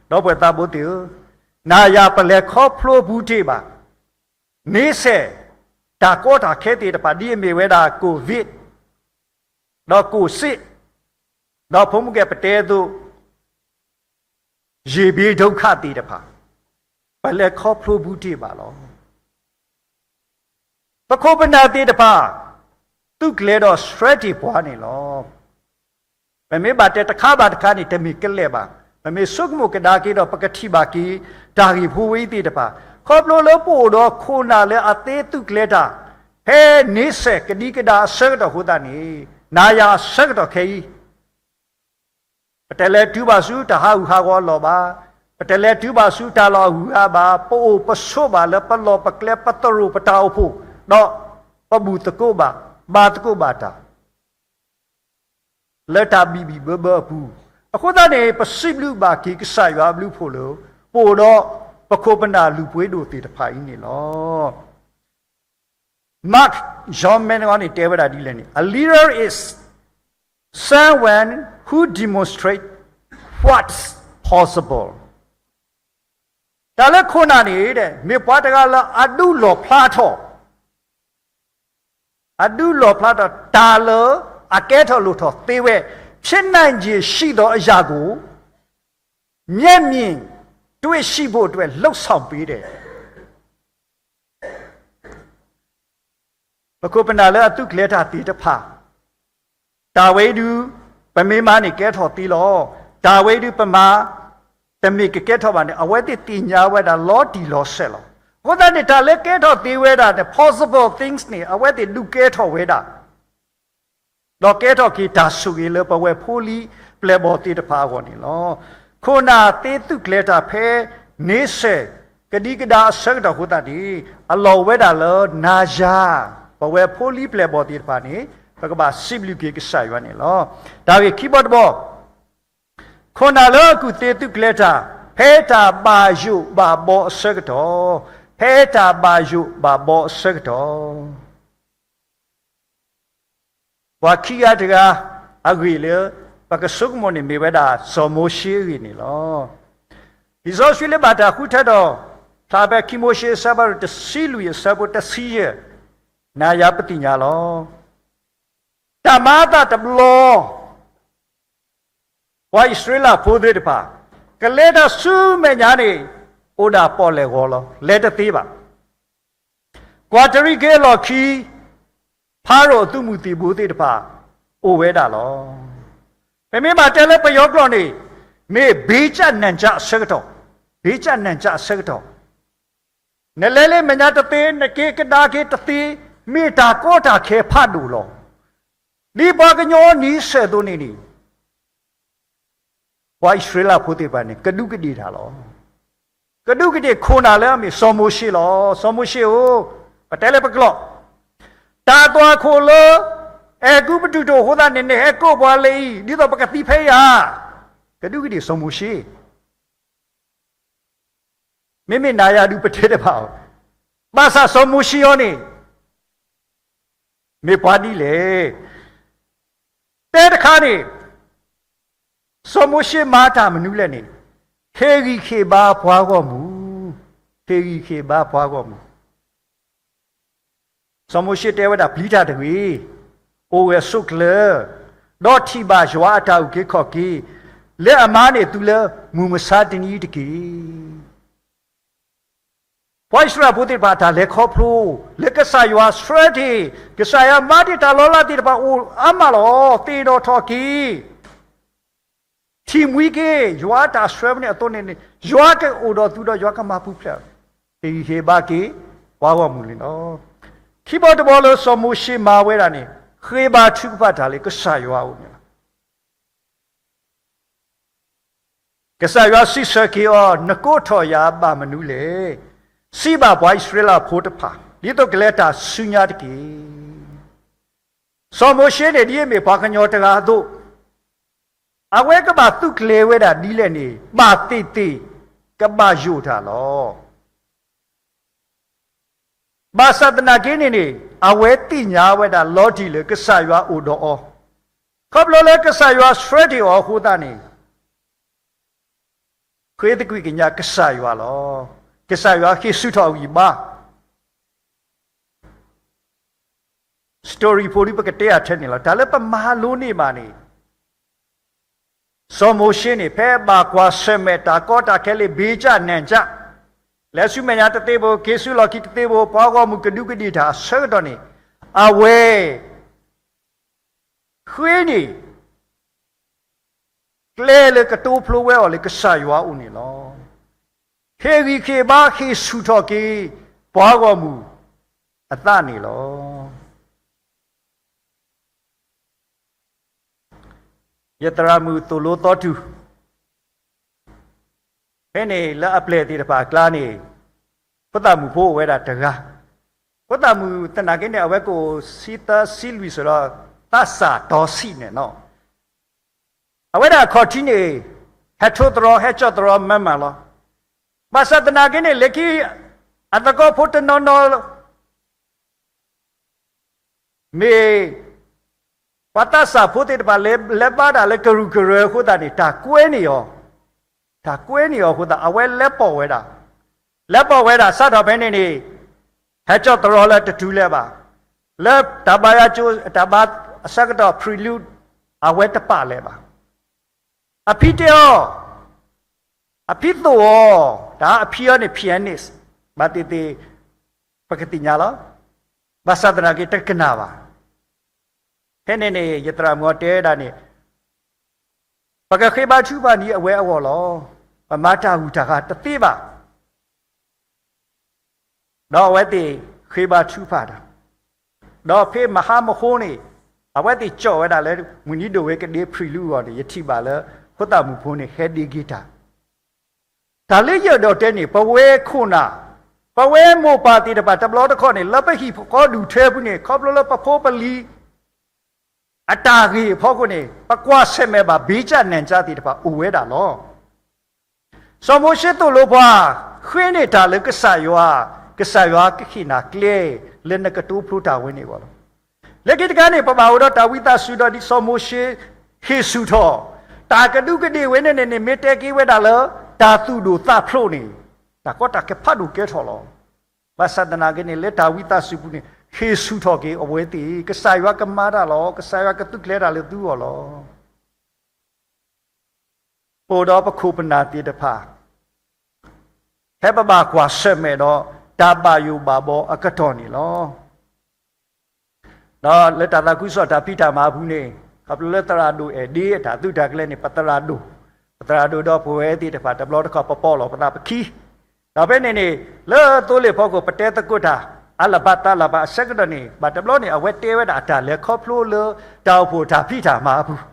ဒီပုၢ်ဝဲၢ်သးဘိသ့ၣ်ဧၢ, နၤယၤပလဲၤခီဖျိဘူးတ့ၢ်ဘၣ် န့ဆဲၣ် တၢ်ကီတၢ်ခဲသ့ၣ်တဖၣ် ဒ်အမ့ၢ်ဝဲဒၣ် ကိၣ်ဝံး ဒီးကိၣ်စ့း ဒီးဖိမုၣ်ကဲၣ်ပတဲအသိး ရေဘေးဒုက္ခသ့ၣ်တဖၣ် ပလဲၤခီဖျိဘူးတ့ၢ်ဘၣ်လီၤ. ပခိၣ်ပနၢ်သ့ၣ်တဖၣ် သုးကျဲၤဒီးဆှၢတ့ၢ်ပှၤန့ၣ်လီၤ. ပမ့ၢ်ဘၣ်တဲတခါဘၣ်တခါန့ၣ် တမ့ၢ်ကလဲာ်ဘၣ်. ပမ့ၢ်ဆိကမိၣ်ကဒါက့ၤဒီး ပကထံၣ်ဘၣ်က့ၤ တၢ်ဂ့ၢ်ဖိဝဲအံၤသ့ၣ်တဖၣ် ခီဖျိလၢပအိၣ်ဒီးခိၣ်နၢ်လၢအသ့သုးကျဲၤတၢ် ဖဲန့ဆဲၣ်ကဒံကဒါအဆၢကတီၢ်အဃိသတးန့ၣ် နၤယၤအဆၢကတီၢ်ခဲအံၤ ပတလဲၤတုၤဘၣ်ဆူတၢ်ဟးဂူာ်ဟးဂီၤအလီၢ်ဘၣ်. ပတလဲၤတုၤဘၣ်ဆူတၢ်လီၢ်အဂုၤအဂၤဘၣ်. ပအိၣ်ပဆိးဘၣ်လၢပလီၢ်ပကျဲ ပသရိာ်ပတၢ်အိၣ်ဖှိၣ်, ဒီးပဘူၣ်သကိးဘၣ်, ဘါသကိးဘၣ်တၢ် လၢတၢ်ဘံၣ်ဘံၣ်ဘၢဘၢအပူၤ. အဃိသတးန့ၣ် ပစံးဘျုးဘၣ်က့ၤကစၢ်ယွၤအဘျုးအဖှိၣ်လၢ ပအိၣ်ဒီးပခိၣ်ပနၢ်လုၢ်ပှ့ၤဒိၣ်သ့ၣ်တဖၣ်အံၤန့ၣ်လီၤ. Mark John Manning န့ၣ်တဲဝဲဒၣ်ဒ်လဲၣ်န့ၣ် A leader is someone who demonstrate what's possible. တၢ်လၢခိၣ်နၢ်န့ၣ် မ့ၢ်ပှၤတဂၤလၢအဒုးလီၣ်ဖျါထီၣ် အဒုးလီၣ်ဖျါထီၣ်တၢ်လၢအကဲထီၣ်လိၣ်ထီၣ်သ့ဝဲ, ဖြစ်နိုင်ခြေရှိသောအရာကို မျက်မြင်တွေ့ရှိဖို့အတွက် လုပ်ဆောင်ပေးတယ်. ပခိၣ်ပနၢ်လၢအသုးကျဲၤတၢ်သ့ၣ်တဖၣ် တၢ်ဝဲအံၤဒုး ပမ့ၢ်မၤန့ၣ်ကဲထီၣ်သ့လီၤ. တၢ်ဝဲအံၤဒုးပမၤ တမ့ၢ်ကကဲထီၣ်ဘၣ်န့ၣ် အဝဲသ့ၣ်သ့ၣ်ညါဝဲဒၣ်လီၤတံၢ်လီၤဆဲးလီၤ. အဃိသတးန့ၣ် တၢ်လၢကဲထီၣ်သ့ဝဲဒၣ်န့ၣ် possible things န့ၣ် အဝဲသ့ၣ်ဒုးကဲထီၣ်ဝဲဒၣ် ဒီးကဲထီၣ်က့ၤတၢ်ဆိၣ်ဂ့ၤလၢပဝဲဖိလံၤပျဲၢ်ဘီၣ်သ့ၣ်တဖၣ်အဂီၢ်န့ၣ်လီၤ. ခိၣ်နၢ်သ့သုးကျဲၤတၢ်ဖဲန့ဆဲၣ် ကဒံကဒါအဆၢကတီၢ်အဃိသတးန့ၣ် အလီၢ်ဝဲဒၣ်လၢနၤယၤ ပဝဲဖိလံၤပျဲၢ်ဘီၣ်သ့ၣ်တဖၣ်န့ၣ် ပကဘၣ်စံးဘျုးက့ၤကစၢ်ယွၤန့ၣ်လီၤ. တၢ်ဂ့ၢ်ခံဘီတဘီ ခိၣ်နၢ်လၢအကူၣ်သ့သုးကျဲၤတၢ် ဖဲတၢ်ဘၣ်ယိၣ်ဘၣ်ဘီအဆၢကတီၢ်, ဖဲတၢ်ဘၣ်ယိၣ်ဘၣ်ဘီအဆၢကတီၢ် ပှၤခံဂၤတဂၤအဂ့ၢ်လၢ ပကဆိကမိၣ်န့ၣ်မ့ၢ်ဝဲဒၣ်စီၤမိၤၡ့အဂ့ၢ်န့ၣ်လီၤ. လံာ်စီဆှံလၢဘၣ်တၢ်ဃုထၢထီၣ် ဖျါဖဲခံမိၤၡ့အဆၢဖးဒိၣ်တဆံလွံၢ်အဆၢဖိတဆံယဲၢ် နၤယၤပသ့ၣ်ညါလီၤ. တၢ်မၤအသးတဘျီ ပှၤအံၣ်စရ့လးဖိသ့ၣ်တဖၣ် ကလဲၤတၢ်ဆူမဲာ်ညါန့ၣ် အိၣ်ဒၣ်ပီၣ်လဲၣ်ဂီၤလီၤ လဲၤတသ့ဘၣ်. ကွၢ်တရံးက့ၤအလီၢ်ခံ ဖၤရိၤအသုးမုၢ်သံၣ်ဘိသ့ၣ်တဖၣ် အိၣ်ဝဲဒၣ်လီၤ. ပမ့ၢ်ဘၣ်တဲလၢပယီၤကျိာ်န့ၣ် မ့ၢ် ဘီးကျနံးကျါ အဆၢကတီၢ်, ဘီးကျနံးကျါ အဆၢကတီၢ် နလဲၤလၢမဲာ်ညါတသ့, နက့ၤကဒါက့ၤတသ့, မ့ၢ်တၢ်ကီတၢ်ခဲဖးဒိၣ်လီၤ. ဒ်ပှၤကညီန့ဆၢၣ်အသိးန့ၣ်န့ၣ် ပှၤအံၣ်စရ့လးဖိသ့ၣ်တဖၣ်န့ၣ် ကဒူးကဒ့ၣ်တၢ်လီၤ. ကဒူးကဒ့ၣ်ခိၣ်နၢ်လၢအမ့ၢ်စီၤမိၤၡ့လီၤ. စီၤမိၤၡ့ဧၢ, ပတဲလၢပကျိာ်, တၢ်သွၣ်ခိၣ်လၢ အဲၤကူပတူးတအိၣ်အဃိသတးန့ၣ် နဟဲကိးပှၤလၢအံၤ ဒ်သိးပကသံဖဲအံၤဧါ. ကဒူးကဒ့ၣ်စီၤမိၤၡ့ မ့မ့ၢ်နၤယၤဒုးပတဲတဘၣ်အီၤ, ဘၣ်ဆၣ်စီၤမိၤၡ့အံၤန့ၣ် မ့ၢ်ပှၤဒ်လဲၣ်. တဲတခါန့ၣ် စီၤမိၤၡ့မၤတၢ်မနုၤလဲၣ်န့ၣ်, ဟ့ၣ်ဂံၢ်ဟ့ၣ်ဘါပှၤဂီၢ်မုၢ်, ဟ့ၣ်ဂံၢ်ဟ့ၣ်ဘါပှၤဂီၢ်မုၢ်. စီၤမိၤၡ့တဲဝဲဒၣ် ပျံၤတၢ်တဂ့ၤ, အိၣ်ဂၢၢ်ဆိးကျၢၤ, ဒီးထံၣ်ဘၣ်ယွၤအတၢ်အုၣ်က့ၤခီၣ်က့ၤ, လၢအမၤန့ၢ်သုလၢမုၢ်မဆါတနံၤအံၤတက့ၢ်. ပှၤအံၣ်စရ့လးဖိသ့ၣ်တဖၣ်အတၢ်လဲၤခီဖျိ လၢကစၢ်ယွၤဆှၢတ့ၢ်, ကစၢ်ယွၤမၤတ့ၢ်တၢ်လီၤလးသ့ၣ်တဖၣ်အိၣ်အါမးလီၤ. သ့ၣ်နီၣ်ထီၣ်က့ၤ ထံၣ်မှံက့ၤ ယွၤအတၢ်ဆှၢန့ၣ်အသိးန့ၣ်န့ၣ် ယွၤကအိၣ်ဒီးသုဒီးယွၤကမၤပူၤဖျဲး, ဟ့ၣ်ဂံၢ်ဟ့ၣ်ဘါက့ၤ ပှၤဂီၢ်မုၢ်န့ၣ်လီၤ. ခံဘီတဘီလၢစီၤမိၤၡ့မၤဝဲဒၣ်န့ၣ် ဃ့ဘါထုကဖၣ်တၢ်လၢကစၢ်ယွၤအအိၣ်န့ၣ်လီၤ. ကစၢ်ယွၤစံးဆၢက့ၤအီၤ, နကိးထီၣ်ယၤဘၣ်မနုၤလဲၣ်. စံးဘၣ်ပှၤအံၣ်စရ့လးဖိတဖၣ် ဒ်သိးကလဲၤတၢ်ဆူညါတက့ၢ်. စီၤမိၤၡ့န့ၣ် ဒ်အမ့ၢ်ပှၤကညီတဂၤအသိး, အဝဲကဘၣ်သုးကျဲၤဝဲဒၣ်ဒ်လဲၣ်န့ၣ် ဘၣ်သ့ၣ်သ့ၣ် ကဘၣ်ယိၣ်တၢ်လီၤ. ဘၣ်ဆၣ်သနာ်က့န့ၣ်န့ၣ် အဝဲသ့ၣ်ညါဝဲဒၣ်လီၤတံၢ်လၢကစၢ်ယွၤအိၣ်ဒီးအီၤ, ခီဖျိလၢကစၢ်ယွၤဆှၢတ့ၢ်အီၤအဃိသတးန့ၣ် ဃ့သကွံာ်ကညးကစၢ်ယွၤလီၤ. ကစၢ်ယွၤဟ့ၣ်ဆူၣ်ထီၣ်အဂံၢ်ဘါ story ဖိဒ်ပကတဲအထဲန့ၣ်လီၤ. တၢ်လၢပမၤလိန့ၢ်ဘၣ်န့ၣ်, စီၤမိၤၡ့န့ၣ် ဖဲဘၣ်ကွၢ်ဆၢၣ်မဲာ်တၢ်ကီတၢ်ခဲလၢ ဘ့ကၢ်နၢ်ကၢ်, လဲၤဆူမဲာ်ညါတသ့ဘိ, က့ၤဆူလီၢ်ခံတသ့ဘိ, ပှၤဂီၢ်မုၢ်ကဒူးကဒ့ၣ်တၢ်အဆၢကတီၢ်န့ၣ်, အဝဲ ဃ့န့ၣ် ကျဲလၢကတိဖျိဝဲအီၤလၢကစၢ်ယွၤအအိၣ်န့ၣ်လီၤ. ဟ့ၣ်ဂံၢ်ဟ့ၣ်ဘါဟ့ၣ်ဆူၣ်ထီၣ်က့ၤ ပှၤဂီၢ်မုၢ်အသးန့ၣ်လီၤ. ယသရၣ်မုၣ်သိၣ်လိသီတူၢ် ဖဲန့ၣ်လၢအပျဲၢ်သ့ၣ်တဖၣ်အကျါန့ၣ်, ဖိသၣ်မုၣ်ဖိအိၣ်ဝဲဒၣ်တဂၤ, ဖိသၣ်မုၣ်သနာ်က့န့ၣ် အဝဲကအိၣ်ဆံသၢဆံလွံၢ်စ့ၢ်ဒီး သးစၢ်တီဆံးန့ၣ်လီၤ. အဝဲဒၣ်အခီၣ်ထံးန့ၣ် ဟဲထိသရီ ဟဲကၠီၣ်သရီမးမးလီၤ. ဘၣ်ဆၣ်သနာ်က့န့ၣ် လၢခံ အသကိးဖိတနီၤနီၤ မ့ၢ် ပှၤသးစၢ်ဖိသ့ၣ်တဖၣ် လဲၤဘါတၢ်လၢကရူၢ်ကရၢအဃိသတးန့ၣ် တၢ်ကွဲန့ၢ်အီၤ, တၢ်ကွဲန့ၢ်အီၤအဃိသတး အဝဲလဲၤပိာ်ဝဲဒၣ်, လဲၤပိာ်ဝဲဒၣ်စးထီၣ်ဖဲန့ၣ်န့ၣ် ဟဲကၠီၣ်သရီလၢတတုၤလၢၤဘၣ်, လၢတၢ်ဘါယွၤကၠိ တၢ်ဘါအဆၢကတီၢ် prelude အဝဲတပာ်လၢၤဘၣ်. အဖံတဲအီၤ, အဖံသိၣ်အီၤ, တၢ်အဖံအီၤန့ၣ် pianist ဘၣ်သ့ၣ်သ့ၣ် ပကသ့ၣ်ညါလီၤ. ဘၣ်ဆၣ်သနာ်က့တကနၣ်ဘၣ်. ဖဲန့ၣ်န့ၣ် ယသရၣ်မုၣ်အီၤတဲဝဲဒၣ်န့ၣ်, ပကဃ့ဘါထုကဖၣ်ဒ်အဝဲအဂီၢ်လီၤ. ပမၤတၢ်ဂုၤတၢ်ဂၤတသ့ဘၣ်. ဒီးအဝဲသ့ၣ်ဃ့ဘါထုကဖၣ်တၢ်, ဒီးဖဲမဟါမဟါန့ၣ် အဝဲသ့ၣ်ကၠီၣ်ဝဲဒၣ်လၢ မုၢ်နံၤဒိၣ်ဝဲကဒ့ prelude အဂီၢ်န့ၣ် ယထံၣ်ဘၣ်လၢ ဖိသၣ်မုၣ်ဖိန့ၣ် ဟဲဒ့က့ၤတၢ် တၢ်လၢယအဲၣ်ဒိးတဲန့ၣ် ပဝဲခိၣ်နၢ်, ပဝဲမိၢ်ပၢ်သ့ၣ်တဖၣ်တဘျီတခီၣ်န့ၣ် လၢပဟံၣ်ပဃီဒူၣ်ထၢပူၤန့ၣ် ခီဖျိလၢပဖိပလံၤ အတၢ်ဂ့ၢ်အဖီခိၣ်န့ၣ် ပကွၢ်ဆၢၣ်မဲာ်ဘၣ် ဘ့ကၠၢ်နၢ်ကၠၢ်သ့ၣ်တဖၣ်အိၣ်ဝဲဒၣ်လီၤ. စီၤမိၤၡ့သိၣ်လိပှၤ, ဃ့န့ၢ်တၢ်လၢကစၢ်ယွၤ, ကစၢ်ယွၤကဟ့ၣ်နၤကျဲ လၢနကတိဖျိတၢ်ဝဲန့ၣ်အဂီၢ်လီၤ. လၢခံတခါန့ၣ် ပဘၣ်အိၣ်ဒီးတၢ်ဝံသးစူၤဒီး ဒ်စီၤမိၤၡ့ဟ့ၣ်ဆူၣ်ထီၣ်, တၢ်ကဒူးကဒ့ၣ်ဝဲန့ၣ်န့ၣ် မ့ၢ်တဲက့ၤဝဲဒၣ်လၢ တၢ်သူၣ်ဒိၣ်သးဖျိးန့ၣ် တၢ်ကီတၢ်ခဲဖးဒိၣ်ကဲထီၣ်လီၤ. ဘၣ်ဆၣ်သနာ်က့န့ၣ် လၢတၢ်ဝံသးစူၤပူၤန့ၣ် ဟ့ၣ်ဆူၣ်ထီၣ်က့ၤအဝဲသ့ၣ်, ကစၢ်ယွၤကမၤတၢ်လီၤ, ကစၢ်ယွၤကသုးကျဲၤတၢ်လၢသုဂီၢ်လီၤ. ပအိၣ်ဒီးပခိၣ်ပနၢ်သ့ၣ်တဖၣ် ဖဲပဘၣ်ကွၢ်ဆၢၣ်မဲာ်ဒီး တၢ်ဘၣ်ယိၣ်ဘၣ်ဘီအကတီၢ်န့ၣ်လီၤ. ဒီးလၢတၢ်သးခုကစီၣ်တၢ်ဖံးတၢ်မၤအပူၤန့ၣ် ခီဖျိလၢသရၣ်ဒိၣ်အဲၣ်ဒ့အတၢ်သုးတၢ်ကျဲၤန့ၣ် ပသရၣ်ဒိၣ်, ပသရၣ်ဒိၣ်ဒီးပဝဲသ့ၣ်တဖၣ်တဘျီတခီၣ်ပပိာ်လီၤပသးပခံ, ဒီးဖဲန့ၣ်န့ၣ် လၢသိလ့ၣ်ဖီခိၣ် ပတဲသကိးတၢ် အလၢဘၣ်သးလၢဘၣ်အဆၢကတီၢ်န့ၣ် ဘၣ်တဘျီန့ၣ် အဝဲတဲဝဲဒၣ်အတၢ်လဲၤခီဖျိလၢတၢ်အိၣ်ဖှိၣ်တၢ်ဖံးတၢ်မၤအပူၤ,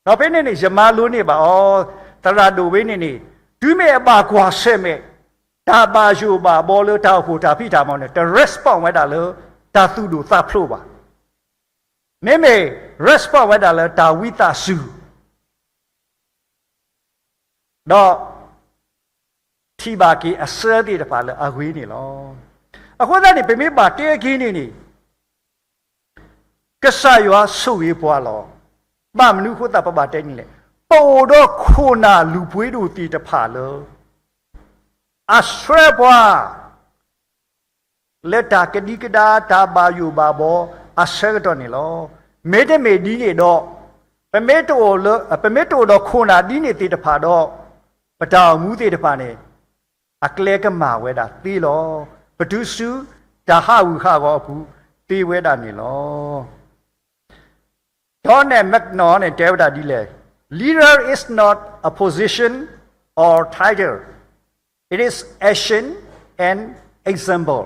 ဒီးဖဲန့ၣ်န့ၣ် ယမၤလိန့ၢ်ဘၣ်အီၤ, သရၣ်ဒိၣ်ဝဲန့ၣ်န့ၣ် တုၤမ့ၢ်အဘၣ်ကွၢ်ဆၢၣ်မဲာ် တၢ်ဘၣ်ယိၣ်ဘၣ်ဘီလၢတၢ်အိၣ်ဖှိၣ်တၢ်ဖံးတၢ်မၤန့ၣ် တ respond ဝဲဒၣ်လၢ တၢ်သူၣ်ဒိၣ်သးဖျိးဘၣ်. မ့မ့ၢ် respond ဝဲဒၣ်လၢတၢ်ဝံသးစူၤ ဒီး ထံၣ်ဘၣ်က့ၤအဆၢသ့ၣ်တဖၣ်လၢအဂ့ၤန့ၣ်လီၤ. အဃိသတးန့ၣ် ပမ့ၢ်ဘၣ်တဲက့ၤန့ၣ်န့ၣ် ကစၢ်ယွၤဆိၣ်ဂ့ၤပှၤလီၤ. ဘၣ်မနုၤအဃိသတးပဘၣ်တဲန့ၣ်လဲၣ်. ပအိၣ်ဒီးခိၣ်နၢ်လုၢ်ပှ့ၤဒိၣ်သ့ၣ်တဖၣ်လၢ အဆှၢပှၤ လၢတၢ်ကဒံကဒါတၢ်ဘၣ်ယိၣ်ဘၣ်ဘီအဆၢကတီၢ်န့ၣ်လီၤ. မ့တမ့ၢ်ဒ်န့ၣ်ဒီး ပမ့ၢ်တအိၣ်လၢ ပမ့ၢ်တအိၣ်ဒီးခိၣ်နၢ်ဒ်န့ၣ်သ့ၣ်တဖၣ်ဒီး ပတၢ်အိၣ်မူသ့ၣ်တဖၣ်န့ၣ် အကျဲကမၣ်ဝဲဒၣ်သ့လီၤ. ပတုၤဆူတၢ်ဟးဂူာ်ဟးဂီၤအပူၤသ့ဝဲဒၣ်န့ၣ်လီၤ. Donald McKenna န့ၣ်တဲဝဲဒၣ်ဒ်လဲၣ်, Leader is not a position or title, it is action and example.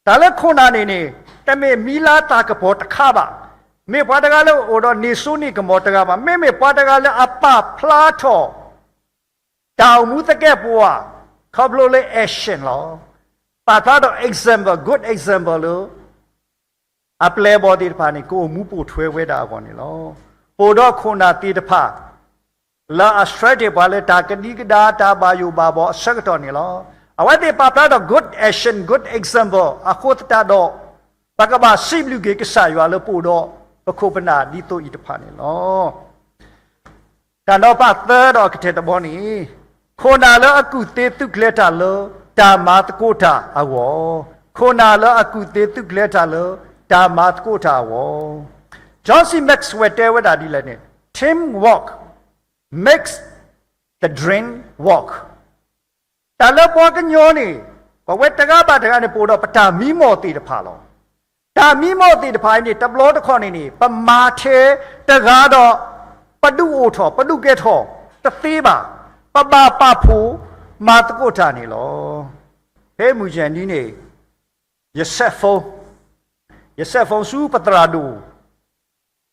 တၢ်လၢခိၣ်နၢ်န့ၣ်န့ၣ် တမ့ၢ်မံၤလါသၣ်ကပီၤတခါဘၣ်, မ့ၢ်ပှၤတဂၤလၢအိၣ်ဒီးန့ၢ်စိန့ၢ်ကမီၤတဂၤဘၣ်, မ့မ့ၢ်ပှၤတဂၤလၢအပာ်ဖျါထီၣ် တၢ်အိၣ်မူသကဲာ်ပဝး ခီဖျိလၢ action လီၤ. ပာ်ဖျါထီၣ် example, good example လၢ အပျဲၢ်အဘီၣ်သ့ၣ်တဖၣ်န့ၣ် ကအိၣ်မူပိာ်ထွဲဝဲဒၣ်အဂီၢ်န့ၣ်လီၤ. ပအိၣ်ဒီးခိၣ်နၢ်သ့ၣ်တဖၣ် လၢအဆှၢတ့ၢ်ပှၤလၢတၢ်ကဒံကဒါတၢ်ဘၣ်ယိၣ်ဘၣ်ဘီအဆၢကတီၢ်န့ၣ်လီၤ. အဝဲသ့ၣ်ပာ်ဖျါထီၣ် good action, good example အဃိသတးဒီး ပကဘၣ်စံးဘျုးက့ၤကစၢ်ယွၤလၢပအိၣ်ဒီးပခိၣ်ပနၢ်ဒ်သိးအံၤတဖၣ်န့ၣ်လီၤ. တၢ်နီၤဖးသၢဒီးအကတၢၢ်တဘီန့ၣ်, ခိၣ်နၢ်လၢအကူၣ်သ့သုးကျဲၤတၢ်လၢတၢ်မၤသကိးတၢ်အဂီၢ်, ခိၣ်နၢ်လၢအကူၣ်သ့သုးကျဲၤတၢ်လၢ တၢ်မၤသကိးတၢ်အဂီၢ်, John C Maxwell တဲဝဲဒၣ်ဒ်လဲၣ်န့ၣ်, Teamwork makes the dream work. တၢ်လၢပှၤကညီန့ၣ် ပဝဲတဂၤဘၣ်တဂၤန့ၣ် ပအိၣ်ဒီးပတၢ်မံမီၢ်သ့ၣ်တဖၣ်လီၤ. တၢ်မံမီၢ်သ့ၣ်တဖၣ်အံၤန့ၣ် တဘျီတခီၣ်န့ၣ်န့ၣ် ပမၤထဲတဂၤဒီး ပဒုးအိၣ်ထီၣ် ပဒုးကဲထီၣ်တသ့ဘၣ်. ပဘၣ်ပာ်ဖှိၣ်မၤသကိးတၢ်န့ၣ်လီၤ. ဖဲမုၢ်ယဲၢ်နံၤန့ၣ် ယဆဲး phone, ယဆဲး phone ဆူပသရၣ်ဒိၣ်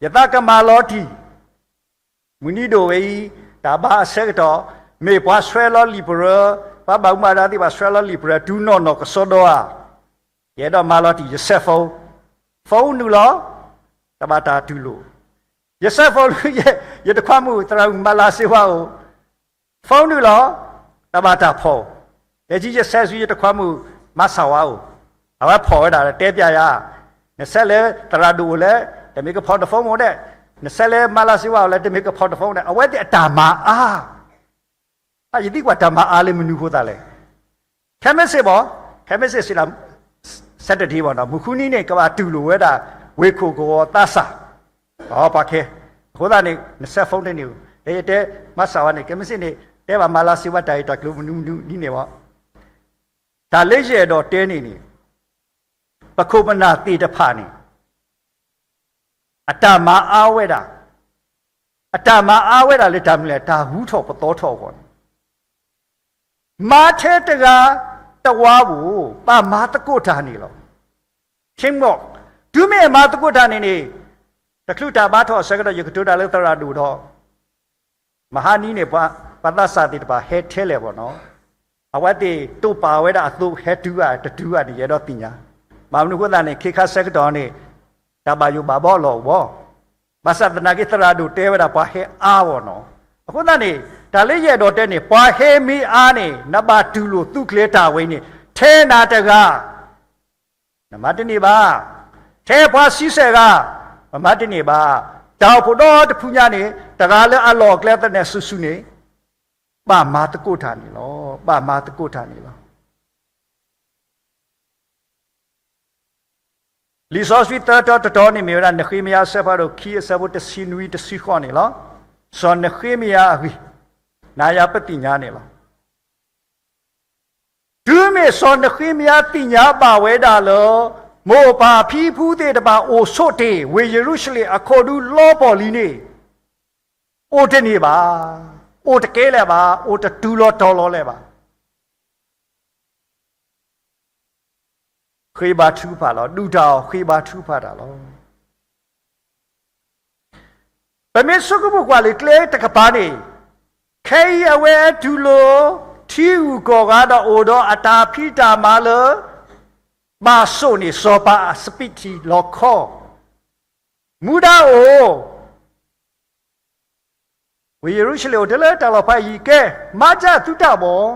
ယသးကမၤလီၤတံၢ်, မုၢ်နံၤဒိၣ်ဝဲအံၤ တၢ်ဘါအဆၢကတီၢ်, မ့ၢ်ပှၤဆှၢလီၤလံာ်ပရၢ, ပှၤဘၣ်မူဘၣ်ဒါသ့ၣ်တဖၣ်ဆှၢလီၤလံာ်ပရၢ တုၤနီၢ်နီၢ်ကစီဒီဧါ, ယအဲၣ်ဒိးမၤလီၤတံၢ် ယဆဲး phone, phone နုာ်လီၤ, တဘၣ်တၢ်တူၢ်လိာ်, ယဆဲး phone ယတခွါမုၣ်သရၣ်မုၣ်မၤလၤစ့ဝါအိၣ် phone နုာ်လီၤ, တဘၣ်တၢ်ဖီၣ်, တဲကယဆဲးဆူယတခွါမုၣ် မၤစၢ်ဝါအိၣ်, အဝဲဖီၣ်ဝဲဒၣ်တဲပျဲယၤ, နဆဲးလၢသရၣ်ဒိၣ်အိၣ်လဲၣ်, တမ့ၢ်ကဖီၣ်န phone မ့ၢ်ဒဲး, နဆဲးလၢမၤလၤစ့ဝါအိၣ်လဲၣ်, တမ့ၢ်ကဖီၣ်န phone ဒဲး, အဝဲသ့ၣ်အတၢ်မၤအါ ယသံကွၢ်တၢ်မၤအါလၢမနုၤအဃိသတးလဲၣ်. ခဲမုၢ်ဆ့ၣ်ဘၣ်, ခဲမုၢ်ဆ့ၣ်စံးဒၣ် Saturday ဘၣ်နီၤ, မုၢ်ဃုနံၤန့ၣ် ကဘၣ်တူၢ်လိာ်ဝဲဒၣ် ဝ့ၢ်ခိၣ်ကဝီၤသးစၢ်, ပှၤခဲ, အဃိသတးန့ၣ် နဆဲး phone တန့ၢ်ဧိၤ, တဲယတဲ မၤစၢ်ဝါန့ၣ် ခဲမုၢ်ဆ့ၣ်န့ၣ် တဲဘၣ်မၤလၤစ့ဝါတၢ်ဂ့ၢ်တၢ်ကျိၤမနုၤမနုၤဒ်န့ၣ်ဘၣ်. တၢ်လၢယအဲၣ်ဒိးတဲန့ၣ်န့ၣ် ပခိၣ်ပနၢ်သ့ၣ်တဖၣ်န့ၣ် အတၢ်မၤအါဝဲဒၣ်, အတၢ်မၤအါဝဲဒၣ်လၢတၢ်မနုၤလဲၣ်, တၢ်ဟူထီၣ်ပသီထီၣ်အဂီၢ်န့ၣ်, မၤထဲတဂၤတဝါဧိၤ, ဘၣ်မၤသကိးတၢ်န့ၣ်လီၤ. Teamwork, တုၤမ့ၢ်မၤသကိးတၢ်န့ၣ်န့ၣ်, တချုးတၢ်ဘါထီၣ်အဆၢကတီၢ် ယကတိၤတၢ်လၢသရၣ်ဒိၣ်ဒီး မဟါနံၤန့ၣ် ပှၤသးစၢ်သ့ၣ်တဖၣ်ဟဲထဲလဲၣ်ဘၣ်နီၤ, အဝဲသ့ၣ်တိာ်ပာ်ဝဲဒၣ်အသိး ဟဲတုၤဧါတတုၤဧါန့ၣ် ယအဲၣ်ဒိးသ့ၣ်ညါ, ဘၣ်မနုၤအဃိသတးန့ၣ် ခ့ခါဆၢကတီၢ်န့ၣ် တၢ်ဘၣ်ယိၣ်ဘၣ်ဘီအလီၢ်အိၣ်ဘၣ်, ဘၣ်ဆၣ်သနာ်က့သရၣ်ဒိၣ်တဲဝဲဒၣ်ပှၤဟဲအါဘၣ်နီၤ, အဃိသတးန့ၣ် တၢ်လၢယအဲၣ်ဒိးတဲန့ၣ် ပှၤဟဲမ့ၢ်အါန့ၣ် နဘၣ်တူၢ်လိာ်သုးကျဲၤတၢ်ဝဲအံၤန့ၣ် ထဲနၤတဂၤ နမၤတန့ၢ်ဘၣ်, ထဲပှၤဆံဆဲၣ်ဂၤ ပမၤတန့ၢ်ဘၣ်, တၢ်အိၣ်ဖှိၣ်ဒီတဖုညါန့ၣ် တဂၤလၢအလီၢ်အကျဲသနၢၣ်စုာ်စုာ်န့ၣ် ဘၣ်မၤသကိးတၢ်န့ၣ်လီၤ, ဘၣ်မၤသကိးတၢ်န့ၣ်လီၤ. လံာ်စီဆှံသၢတီၤတတီၤန့ၣ်မ့ၢ်ဝဲဒၣ် နဃ့မယၤအဆၢဖးဒိၣ်ခံ အဆၢဖိတဆံနွံတဆံဃိးန့ၣ်လီၤ. စီၤနဃ့မယၤအဂ့ၢ် နၤယၤပသ့ၣ်ညါန့ၣ်လီၤ. တုၤမ့ၢ်စီၤနဃ့မယၤသ့ၣ်ညါဘၣ်ဝဲဒၣ်လၢ မိၢ်ပၢ်ဖံဖုသ့ၣ်တဖၣ်အိၣ်ဆိးတ့ၢ် ဝ့ၢ်ယရူၤၡလ့ၣ်အခိၣ်ဒူလီၤပှီၢ်လံန့ၣ် အိၣ်တန့ၢ်ဘၣ်, အိၣ်တကဲလၢၤဘၣ်, အိၣ်တတုၤလီၤတီၤလီၤလၢၤဘၣ်. ဃ့ဘါထုကဖၣ်လီၤ, ဒုၣ်တၢ်အီၣ် ဃ့ဘါထုကဖၣ်တၢ်လီၤ. ပမ့ၢ်ဆိကမိၣ်ကွၢ်လၢကျဲတကပၤန့ၣ် ခဲအံၤအဝဲတုၤလီၤ ထံဂုၤကီၢ်ဂၤဒီးအိၣ်ဒီးအတၢ်ဖံးတၢ်မၤလၢ ဘၣ်ဆိၣ်န့ၣ် စီၤပၤအစပံးထံလီၤခီ, မူဒါအိၣ် ဝ့ၢ်ယရူၤၡလ့ၣ်အိၣ်ထဲလၢတၢ်လီၢ်ဖးယံၤကဲ, မၤစၢၤသုတၢ်ဘီၣ်,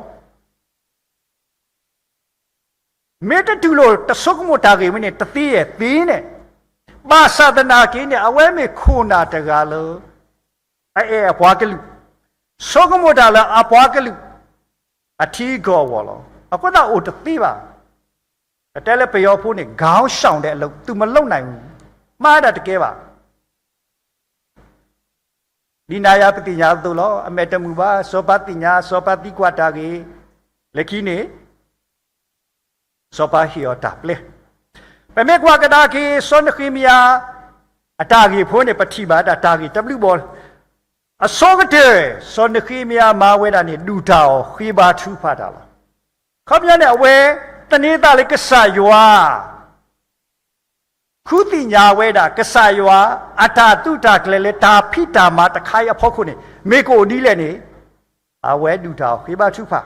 မ့ၢ်တတူၢ်လိာ်တဆိကမိၣ်တၢ်ဂ့ၢ်ဝဲန့ၣ် တသ့ယဲၢ်သ့န့ၣ်, ဘၣ်ဆၣ်သနာ်က့န့ၣ် အဝဲမ့ၢ်ခိၣ်နၢ်တဂၤလၢ အအဲၣ်အပှၤကလုာ်, ဆိကမိၣ်တၢ်လၢအပှၤကလုာ် အထံအကီၢ်အဂီၢ်လီၤ. အဃိသတးအိၣ်တသ့ဘၣ်. ပတဲလၢပယီၤဖိန့ၣ် ခေါင်းဆောင်တဲ့အလုပ် သူမလုပ်နိုင်ဘူး, မၤဒၣ်တကဲဘၣ်. ဒ်နၤယၤပသ့ၣ်ညါအသိးလီၤ. အမဲာ်တမုာ်ဘၣ်, စီၤပၤသ့ၣ်ညါ, စီၤပၤသံကွၢ်တၢ်ဂ့ၢ်, လၢခံန့ၣ် စီၤပၤဟ့ၣ်အီၤတၢ်ပျဲ. ပမ့ၢ်ကွၢ်ကဒါက့ၤ စီၤနဃ့မယၤ အတၢ်ဂ့ၢ်ဖိန့ၣ် ပထံၣ်ဘၣ်ဒၣ်တၢ်ဂ့ၢ်တဘျုးဘီၣ်. အဆိကတၢၢ် စီၤနဃ့မယၤမၤဝဲဒၣ်န့ၣ် ဒုၣ်တၢ်အီၣ်ဃ့ဘါထုကဖၣ်တၢ်လီၤ. ခီပညီန့ၣ် အဝဲသန့ၤသးလၢကစၢ်ယွၤ ဃုသ့ၣ်ညါဝဲဒၣ် ကစၢ်ယွၤ အတၢ်သုးတၢ်ကျဲၤလၢတၢ်ဖံးတၢ်မၤတခါအံၤအဖီခိၣ်န့ၣ် မ့ၢ်ကအိၣ်ဒ်လဲၣ်န့ၣ် အဝဲဒုၣ်တၢ်အီၣ်ဃ့ဘါထုကဖၣ်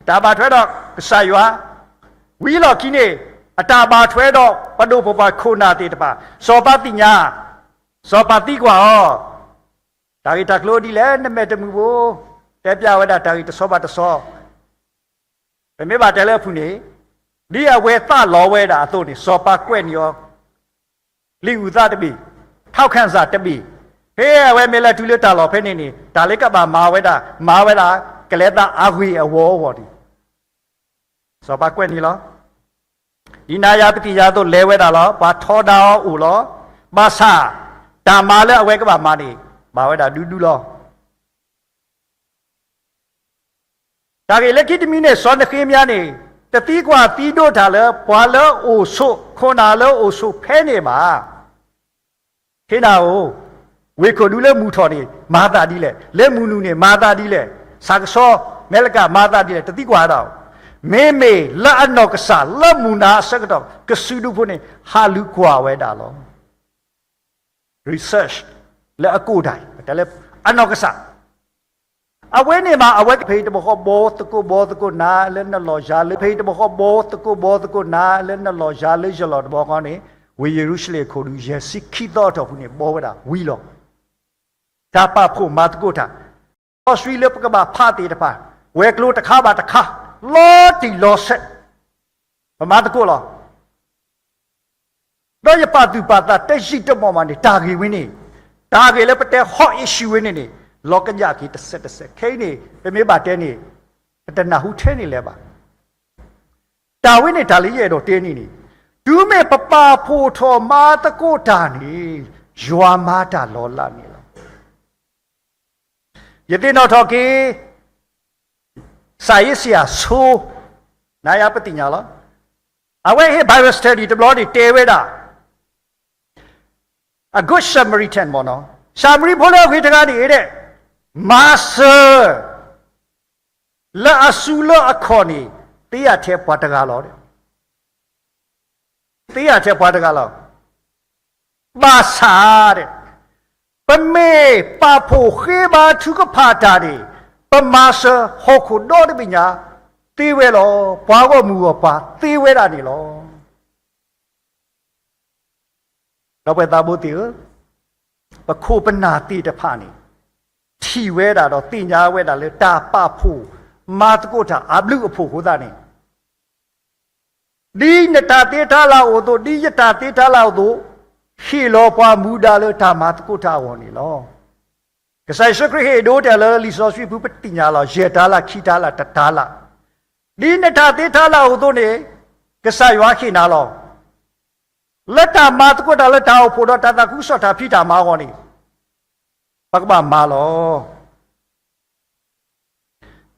တၢ်ဘၣ်ထွဲဒီးကစၢ်ယွၤ, ဝံၤလီၢ်ခံန့ၣ် အတၢ်ဘၣ်ထွဲဒီးပဒိၣ်ပပှၢ်ခိၣ်နၢ်သ့ၣ်တဖၣ်, စီၤပၤသ့ၣ်ညါ, စီၤပၤသံကွၢ်အီၤ, တၢ်ဂ့ၢ်တၢ်ကျိၤဒ်လဲၣ် နမဲာ်တမုာ်ဘၣ်, တဲပျးဝဲဒၣ်တၢ်ဂ့ၢ်တဆီဘၣ်တဆီ ပမ့ၢ်ဘၣ်တဲလၢအဖုၣ်န့ၣ်, ဒ်အဝဲသးလီဝဲဒၣ်အသိးန့ၣ် စီၤပၤကွဲးန့ၢ်အီၤ, လံာ်အုၣ်သးတဘ့ၣ်, ထောက်ခံစာတဘ့ၣ်, ဖဲအဝဲမ့ၢ်လဲၤတုၤလၢတၢ်လီၢ်ဖဲန့ၣ်န့ၣ် တၢ်လၢကဘၣ်မၤဝဲဒၣ်, မၤဝဲဒၣ် ကလဲၤသးအဂ့ၢ်အဝီအဂီၢ်န့ၣ် စီၤပၤကွဲးန့ၢ်လီၤ. ဒ်နၤယၤပသ့ၣ်ညါအသိး လဲၤဝဲဒၣ်လီၤ. ပှၤထီဒါအီၤအိၣ်လီၤ. ဘၣ်ဆၣ် တၢ်မၤလၢအဝဲကဘၣ်မၤန့ၣ် ဘၣ်ဝဲဒၣ်ဒူဒူလီၤ. တၢ်ဂ့ၢ်လၢခံတမံၤန့ၣ် စီၤနဃ့မယၤန့ၣ် တသံကွၢ်သံဒိးတၢ်လၢ ပှၤလၢအိၣ်ဆိး ခိၣ်နၢ်လၢအိၣ်ဆိးဖဲန့ၣ်ဘၣ်. ဟ့ၣ်နၤဧၢ, ဝ့ၢ်ခိၣ်ဒူလၢမုၢ်ထီၣ်န့ၣ် မၤသးဒ်လဲၣ်, လၢမုၢ်နုာ်န့ၣ် မၤသးဒ်လဲၣ်, ဆၣ်ကဆီ မဲလက မၤသးဒ်လဲၣ်, တသံကွၢ်ဒၣ်. မ့မ့ၢ်လၢအနီၢ်ကစၢ် လၢမုၢ်နၤအဆၢကတီၢ် ကစုဒုဖိန့ၣ် ဟးလူၤကွၢ်ဝဲဒၣ်လီၤ. research လၢအကိၣ်ဒၣ်အံၤ ပတဲလၢအနီၢ်ကစၢ် အဝဲန့ၣ်မး အဝဲကဖဲအံၤတဘီဃီ ဘီသကိးဘီသကိးနၤလၢနလီၢ်ယၤလၢ ဖဲအံၤတဘီဃီ ဘီသကိးဘီသကိးနၤလၢနလီၢ်ယၤလၢယလီၢ်တဘီဃီန့ၣ် ဝ့ၢ်ယရူၤၡလ့ၣ်အခိၣ်ဒူ ယဲၢ်ဆံခံသီအတီၢ်ပူၤန့ၣ် ဘီဝဲဒၣ်ဝံၤလီၤ. တၢ်ပာ်ဖှိၣ်မၤသကိးတၢ် စီဆှံလၢပကဘၣ်ဖးသ့ၣ်တဖၣ် ဝဲၤကျိၤတခါဘၣ်တခါ လီၤတံၢ်လီၤဆဲး ပမၤသကိးလီၤ. ဒီးယပာ်သူၣ်ပာ်သးတယံာ်တမီၢ်မးန့ၣ် တၢ်ဂ့ၢ်ဝဲန့ၣ် တၢ်ဂ့ၢ်လၢပတဲ hot issue ဝဲန့ၣ်န့ၣ် လီၤကယၣ်က့ၤတစဲးတစဲး ခဲအံၤန့ၣ် ပမ့ၢ်ဘၣ်တဲန့ၣ် ပတနၢ်ဟူထဲန့ၣ်လၢၤဘၣ်. တၢ်ဝဲန့ၣ်တၢ်လၢယအဲၣ်ဒိးတဲန့ၣ်န့ၣ် တုၤမ့ၢ်ပပာ်ဖှိၣ်ထီၣ်မၤသကိးတၢ်န့ၣ် ယွၤမၤတၢ်လီၤလးန့ၣ်လီၤ. ယသ့ၣ်နီၣ်ထီၣ်က့ၤ စၢ်အ့စံယၤဆိ နၤယၤပသ့ၣ်ညါလီၤ. အဝဲဟ့ၣ် Bible study တဘျီန့ၣ်တဲဝဲဒၣ် A good Samaritan မ့ၢ်နီၤ ၡၤမရံဖိလၢအဂ့ၤတဂၤန့ၣ် မၤစၢၤ လၢအစုလၢအခီၣ်န့ၣ် သ့ယၤထဲပှၤတဂၤလီၤ. သ့ယၤထဲပှၤတဂၤလီၤ. ဘၣ်ဆၣ် ပမ့ၢ်ပာ်ဖှိၣ်ဃ့ဘါထုကဖၣ်တၢ်န့ၣ် ပမၤစၢၤဟီၣ်ခိၣ်ဒီတဘ့ၣ်ညါ သ့ဝဲလီၤ. ပှၤဂီၢ်မုၢ်ဂီၢ်ပှၤသ့ဝဲဒၣ်န့ၣ်လီၤ. ဒီပုၢ်ဝဲၢ်သးဘိသ့ၣ်ဧၢ, ပခိၣ်ပနၢ်သ့ၣ်တဖၣ်န့ၣ် ထံၣ်ဝဲဒၣ်ဒီးသ့ၣ်ညါဝဲဒၣ်လၢတၢ်ပာ်ဖှိၣ်မၤသကိးတၢ်အဘျုးအဖှိၣ်အဃိသတးန့ၣ် ဒ်နတၢ်သ့တၢ်လၢ်အိၣ်အသိး, ဒ်ယတၢ်သ့တၢ်လၢ်အိၣ်အသိး, ဟ့ၣ်လီၤပှၤမူဒါလၢတၢ်မၤသကိးတၢ်အဂီၢ်န့ၣ်လီၤ. ကစၢ်ယ့ၣ်ၡူးခရံာ်ဟ့ၣ်ဒိတဲာ်လၢလံာ်စီဆှံပူၤပသ့ၣ်ညါလီၤ. ယဲၢ်တၢ်လၢ်, ခံတၢ်လၢ်, တတၢ်လၢ်, ဒ်နတၢ်သ့တၢ်လၢ်အိၣ်အသိးန့ၣ် ကစၢ်ယွၤဟ့ၣ်နၤလီၤ. လၢတၢ်မၤသကိးတၢ်လၢတၢ်အိၣ်ဖှိၣ်ဒီးတၢ်သးခုကစီၣ်တၢ်ဖံးတၢ်မၤအဂီၢ်န့ၣ် ပကဘၣ်မၤလီၤ.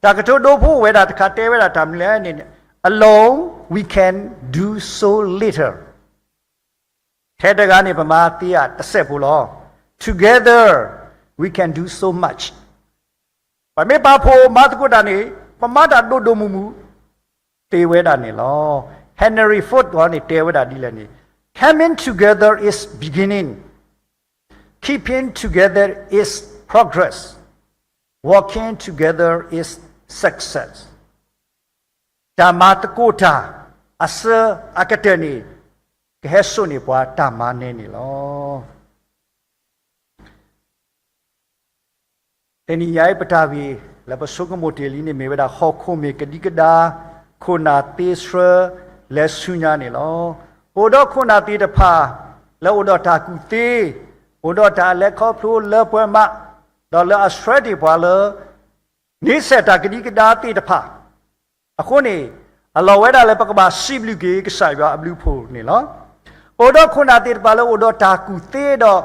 တၢ်ကတိၤဒိဖိအိၣ်ဝဲဒၣ်တခါတဲဝဲဒၣ်တၢ်မနုၤလဲၣ်န့ၣ် Alone we can do so little. ထဲတဂၤန့ၣ် ပမၤသ့ဧါတစဲးဖိလီၤ. Together we can do so much. ပမ့ၢ်ပာ်ဖှိၣ်မၤသကိးတၢ်န့ၣ် ပမၤတၢ်ဒိၣ်ဒိၣ်မုၢ်မုၢ် သ့ဝဲဒၣ်န့ၣ်လီၤ. Henry Ford န့ၣ် တဲဝဲဒၣ်ဒ်လဲၣ်န့ၣ် Coming together is beginning, keeping together is progress. working together is success. တၢ်မၤသကိးတၢ်အဆၢအကတၢၢ်န့ၣ် ကဟဲစိာ်န့ၢ်ပှၤတၢ်မၤနၢၤန့ၣ်လီၤ. တနံၤညါအံၤပတၢ်ဂ့ၢ်လၢပဆိကမိၣ်တ့ၢ်လံန့ၣ် မ့ၢ်ဝဲဒၣ်ဟီၣ်ခိၣ်မ့ၢ်ကဒံကဒါ, ခိၣ်နၢ်သ့ဆှၢလဲၤဆူညါန့ၣ်လီၤ. အိၣ်ဒီးခိၣ်နၢ်သ့ၣ်တဖၣ် လၢအိၣ်ဒီးတၢ်ကူၣ်သ့, အိၣ်ဒီးတၢ်အလဲၤခီဖျိလၢပှဲၤမး, ဒီးလၢအဆှၢတ့ၢ်ပှၤလၢ န့ဆၢၣ်တၢ်ကဒံကဒါသ့ၣ်တဖၣ် အဃိန့ၣ် အလီၢ်ဝဲဒၣ်လၢပကဘၣ်စံးဘျုးက့ၤကစၢ်ယွၤအဘျုးအဖှိၣ်န့ၣ်လီၤ. အိၣ်ဒီးခိၣ်နၢ်သ့ၣ်တဖၣ်လၢအိၣ်ဒီးတၢ်ကူၣ်သ့ဒီး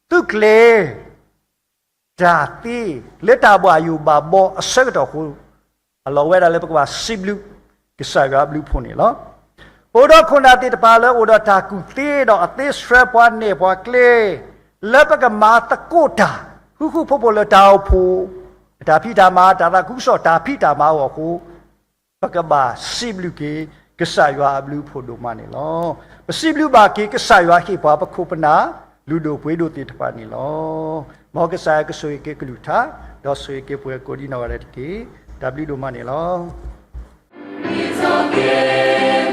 သူၣ်ကျဲၤ တၢ်သ့ လၢတၢ်ဘၣ်ယိၣ်ဘၣ်ဘီအဆၢကတီၢ်အဃိ အလီၢ်ဝဲဒၣ်လၢပကဘၣ်စံးဘျုး ကစၢ်ယွၤအဘျုးအဖှိၣ်န့ၣ်လီၤ. အိၣ်ဒီးခိၣ်နၢ်သ့ၣ်တဖၣ်လၢအိၣ်ဒီးတၢ်ကူၣ်သ့ဒီးအသ့ဆှၢပှၤနဲၣ်ပှၤကျဲ လၢပကမၤသကိးတၢ် ဃူဃူဖိးဖိးလၢတၢ်အိၣ်ဖှိၣ် အတၢ်ဖံးတၢ်မၤ တၢ်သးခုကစီၣ်တၢ်ဖံးတၢ်မၤအဂီၢ်အဃိ ပကဘၣ်စံးဘျုးက့ၤ ကစၢ်ယွၤအဘျုးအဖှိၣ်ဒိၣ်မးန့ၣ်လီၤ. ပစံးဘျုးဘၣ်က့ၤကစၢ်ယွၤဟ့ၣ်ပှၤပခိၣ်ပနၢ် လုၢ်ဒိၣ်ပှ့ၤဒိၣ်သ့ၣ်တဖၣ်န့ၣ်လီၤ. မ်ကစၢ်ယွၤကဆိၣ်ဂ့ၤက့ၤကလုၢ်ကထါ ဒီးဆိၣ်ဂ့ၤက့ၤပှၤကိးဒံနီၢ်ဂၤဒဲးတက့ၢ်. တၢ်ဘျုးဒိၣ်မးန့ၣ်လီၤ.